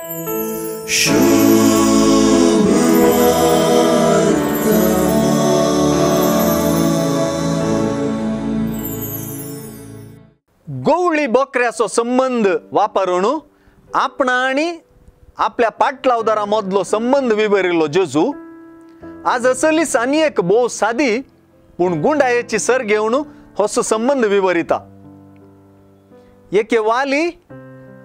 गवळी बोकऱ्याचो संबंद वापरून आपणा आनी आपल्या पाटलावदारा मदलो संबंद विवरिल्लो जेजू आज असलीच आनी एक भोव सादी पूण गुंडायेची सर घेवन होसो संबंद विवरिता। एके वाली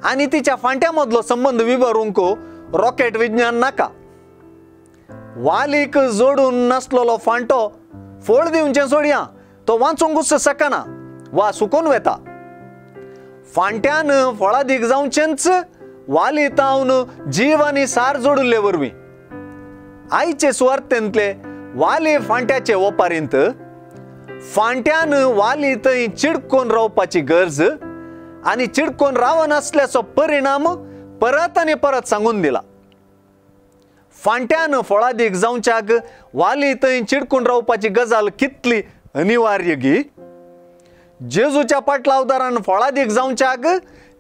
आनी तिच्या फांट्या मदलो संबंद विवरूंक रॉकेट विज्ञान नाका। वालीक जोडून नासलेलो फांटो फळ दिवचें सोडया, तो वाचूंकूच शकना वा सुकून वेता। फांट्यान फळादीक जावचेंच वाली तावन जीव आनी सार जोडिल्ले वरवीं आयचे सुवार्थेंतले वाली फांट्याचे ओपारींत फांट्यान वाली थंय चिडकोन रावपाची गरज आनी चिडकोन रावनासल्याचो परिणाम परत आनी परत सांगून दिला। फांट्यान फळादीक जावच्याक वाली थंय चिडकून रावपाची गजाल कितली अनिवार्य गी। जेजूच्या पाटलावदारान फळादीक जावच्याक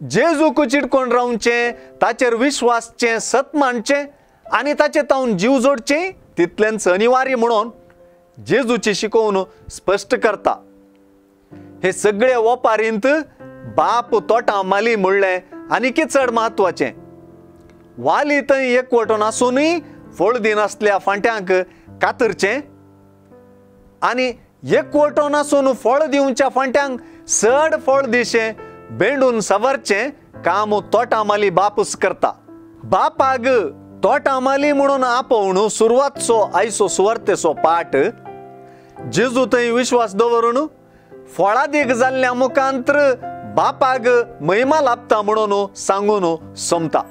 जेजूक चिडकोन रावचें, ताचेर विश्वासचें, सत मानचें आनी ताचे तावन जीव जोडचें तितलेंच अनिवार्य म्हणून जेजूची शिकोवन स्पश्ट करता। हे सगळे ओपारींत बाप तोटा माली म्हणलें आनीकय चड म्हत्वाचें। वाली थंय एकवटून आसूनय फळ दिनासल्या फांट्यांक कातरचें आनी एकवटून आसून फळ दिवच्या फांट्यांक चड फळ दिशें बेंडून सवरचें काम तोटामाली बापूस करता। बापाग तोटामाली म्हणून आपोवन सुरवातचो आयचो सुवार्तेचो पाठ जेजू थंय विश्वास दवरून फळादीक जाल्ल्या मुखांत्र बापाग महिमा लाभता म्हणून सांगून सोमता।